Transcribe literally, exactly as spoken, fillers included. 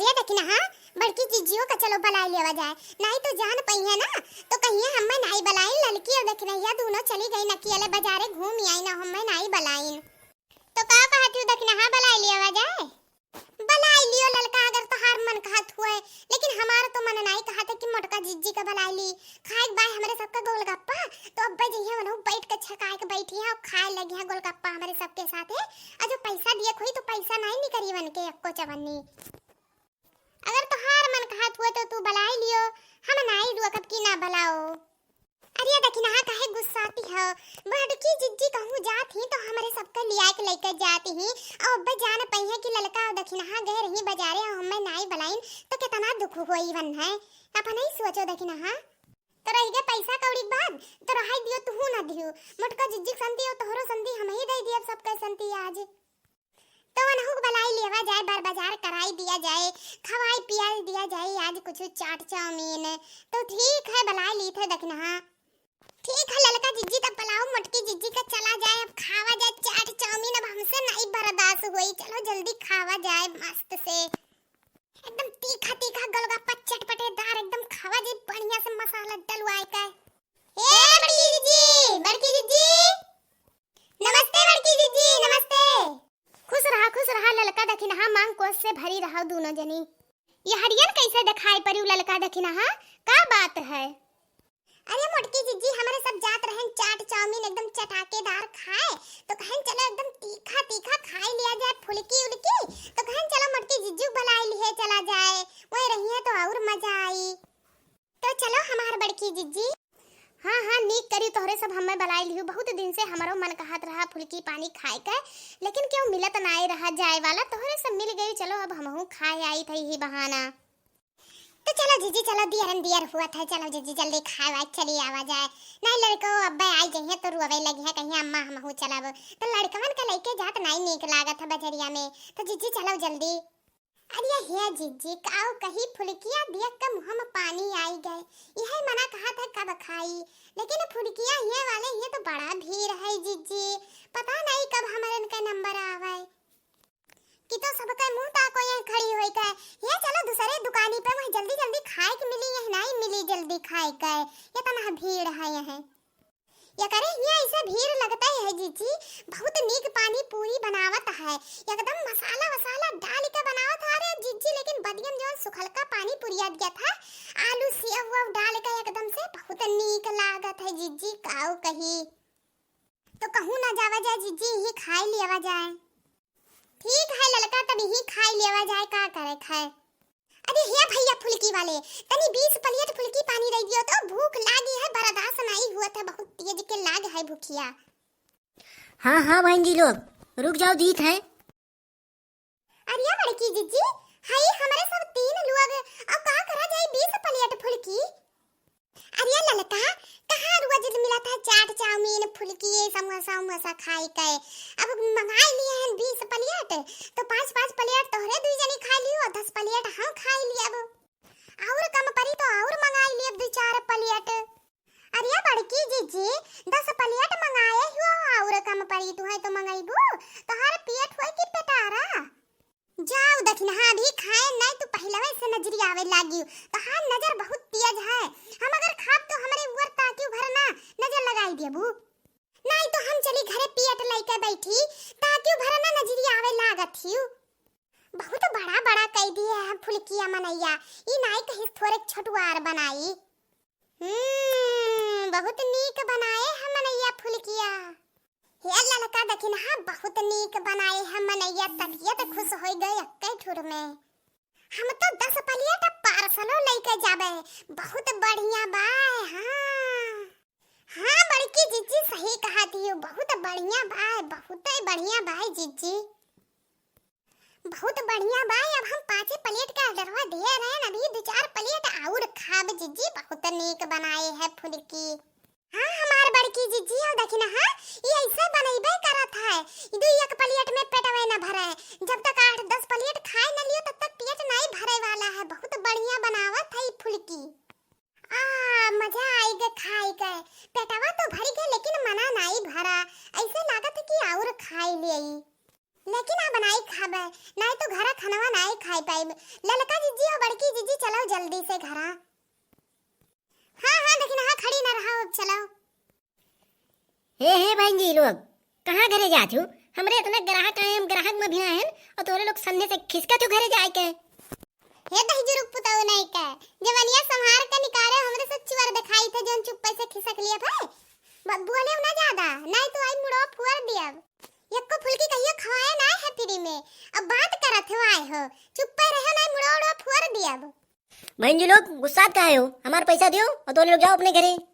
ये देखी ना, हाँ, बड़की जिज्जियो का चलो बलाई लेवा जाए, नाहीं तो जान पइहैं ना, तो कहिहैं हम्मे नाहीं बलाइन, ललकी और दखिनहिया दूनो चली गईं अकेले बजारे घूम आई ना, हम्मे नाहीं बलाइन। तो का कहत हिउ दखिनहा, बलाई लेवा जाए? बलाई लियो ललका, अगर तोहार मन कहत हुए, लेकिन हमार तो मन नाहीं कहत है कि मोटका जिज्जी का बलाई ली। खाए के बाय हमरे सबका गोलगप्पा, तो अब्बे जइहैं वनहु बैठ के छकाए के बैठी हैं और खाए लगी हैं गोलगप्पा हमरे सबके साथे। और जो पैसा दिए हुई तो पैसा नाहीं निकरी वन के एक्को चवन्नी। अगर तोहार मन कहत हुए तो तू बलाई लियो, हम नाहीं रोकब कि ना बलाओ। अरे दखिनहा काहे गुस्साती हो? बड़की जिज्जी कहूँ जात ही तो हमरे सबके लिया के लइके जात ही। और अब्बे जान पइहैं कि ललका और दखिनहा गए रही बजारे और हम्मे नाहीं बलाइन तो कितना दुख होई वन है। अपने ही सोचो दखिनहा। तो रहि गए पैसा कौड़ी के बात, तो रहाई दियो, तुहू ना दियो। मोटका जिज्जी के संती और तोहरो संती हम ही दे दिए सबके संती आज। तो वनहु के बलाई लेवा जाए, बर बजार कराई दिया जाए, खवाई पियाई दिया जाए आज कुछ चाट चाउमीन। तो ठीक है, बलाई लीत है दखिनहा। ठीक है ललका जिज्जी, तब बलाओ मोटकी जिज्जी का, चला जाए, अब खावा जाए चाट चाउमीन, अब हमसे नाहीं बर्दाश्त होई। चलो जल्दी खावा जाए मस्त से, एकदम तीखा तीखा गोलगप्पा चटपटेदार, एकदम खावा जाए बढ़िया से मसाला डलवाए के। ए बड़की जिज्जी, बड़की जिज्जी, नमस्ते बड़की जिज्जी, नमस्ते। खुश रहा, खुश रहा ललका दखिनहा, मांग कोस से भरी रहा दूनो जनी। ये हरियन कैसे देखाई पड़ी ललका दखिनहा, का बात है? अरे मोटकी जिज्जी, हमरे सब जात रहन चाट चाउमीन एकदम चटाकेदार खाए, तो कहन चलो एकदम तीखा तीखा खाई लिया जाए फुलकी उलकी, तो कहन चलो मोटकी जिज्जी को बलाई लिहे चला जाए, वही रहिहैं तो और मजा आई। तो चलो हमार बड़की जिज्जी। हाँ, हाँ, नीक करी तोहरे सब हम्मे बलाई लिहू। बहुत दिन से हमरो मन कहत रहा फुलकी पानी खाए के, लेकिन केहू मिलत नाई रहा जाए वाला। तोहरे सब मिल गई, चलो अब हमहू खाए आई थई ही बहाना। तो चलो जिज्जी, चलो दियरन दियर हुआ था, चलो जिज्जी जल्दी खाए वाए चली आवा जाए, नाई लड़को अब्बे आई जइहैं तो रुआवे लगिहैं, कहिहैं अम्मा हमहू चलब। तो लड़कवन के लइके जात नाई नीक लागत है बजरिया में, तो जिज्जी चलो जल्दी। अरे हे जिज्जी, काऊ कही फुलकिया देख के मुँह में पानी आई गए। यही मना कहत है कब खाई, लेकिन फुलकिया ये वाले ये तो बड़ा भीड़ है जिज्जी, पता नहीं कब हमरन के नंबर आवे। कि तो सबके मुँह ताको यहाँ खड़ी होई के, ये चलो दूसरे दुकानी पे वहीं जल्दी जल्दी खाए के मिली, यह नहीं मिली जल्दी खाए के, इतना भीड़ है यहाँ। एकरे हियाँ ऐसे भीड़ लगते है जिज्जी, बहुत नीक पानी पूरी बनावत है, एकदम मसाला वसाला डाल के बनावत है रे जिज्जी, लेकिन बदियम जौन सुखलका पानी पूरिया दिया था, आलू सेव वेव डाल के एकदम से बहुत नीक लागत है जिज्जी, काऊ कही। तो कहूँ ना जावा जाए जिज्जी, यही खाए लियावा जाए। ठीक है ललका, तब यही खाए लियावा जाए, का करे खाए। अरे हे भैया फुलकी वाले, तनी बीस प्लेट फुलकी पानी रह दियो तो, भूख लागी है, बर्दाश्त नहीं हुआ था, बहुत तेज के लाग है भूखिया। हाँ, हाँ बहन जी लोग, रुक जाओ, दीत है। अरे बड़की जिज्जी, हई हमरे सब तीन लोग, अब का करा जाई बीस प्लेट फुलकी? अरे ललका, कहाँ रोज मिलत है चाट, चाउमीन, फुलकी, समोसा उमोसा खाए के? अब मंगाई लिए हैं बीस प्लेट, तो पाँच पाँच प्लेट तोहरे दुई जनी खा लियो और दस प्लेट हम खाई लिए। अब और कम पड़ी तो और मंगाई लिए दो चार प्लेट। अरे बड़की जिज्जी, दस प्लेट मंगाए हुआ और कम पड़ी तुहैं तो मंगैबू, तोहार पेट होई कि पेटारा? जाओ दखिनहा, अभी खाए नहीं तो पहलवे से नजरी आवे लागी। तोहार नजर बहुत तेज है, हम अगर खाब तो हमरे ऊपर ताकियो भर ना नजर लगाई देबू। नहीं तो हम चली घरे पेट लइके बैठी, ताकियो भर ना नजरी आवे लागत हियो। बहुत बड़ा बड़ा कह दिए है फुलकिया मनैया, ई नाई कहीं थोड़े छोटुआर बनाई। हम्म, बहुत नीक बनाए है मनैया फुलकिया। हे ललका दखिनहा, बहुत नीक बनाए है मनैया, तबियत खुश होई गए एक्के ठुर में। हम तो दस प्लेट पार्सलो लेके जाबे। बहुत बढ़िया बा। हाँ, हाँ बड़की जिज्जी सही कहा दियो, बहुत बढ़िया बा, बहुत बढ़िया बा जिज्जी। बहुत बढ़िया बा, अब हम पाँचे प्लेट का ऑर्डरवा दे रहे हैं, अभी दो चार प्लेट और खाब जिज्जी, बहुत नीक बनाए है फुलकी। हाँ हमार बड़की जिज्जी, और दखिनहा, ये ऐसे बनैबे करत है, ई दू एक प्लेट में पेटवे न भरे, जब तक आठ दस प्लेट खाए न लियो तब तक पेट नहीं भरे वाला है, बहुत बढ़िया बनावत है ई फुलकी। आ, मजा आई गे खाए के, पेटवा तो भरी गे लेकिन मना नहीं भरा, ऐसे लागत है कि और खाए ले। लेकिन अब नाई खाबे, नाई तो घरा खनवा नाई खाई। पाइब। ललका जिज्जी और बड़की जिज्जी, चलो जल्दी से घरा। हाँ, हाँ, देखी ना, हाँ, खड़ी ना रहा, अब चलो। हे, हे बहिन जी लोग, कहाँ घरे जात हो? हमरे इतना ग्राहक आए, हम ग्राहक में भी ना हैं, और तोरे लोग सन्ने से खिसकत हो घरे जाए के। हे दहिजुरुक पुतऊ नहीं के, जवनिया संभार के निकाले, हमरे से चुअर दिखाई थे, जौन चुप्पे से खिसक लिया थे। ब-, बोले ना ज्यादा, नहीं तो आई मुड़ो फुअर दियब। यक्को फुल्की कहियो खवाए ना है फ्री में, अब बात करत हो आए हो, चुप्पे रहो, नहीं मुड़ो उड़ो फुअर दियब। बहिन जी लोग, गुस्सात काहे हो? हमार पैसा दियो और तोरे लोग जाओ अपने घरे।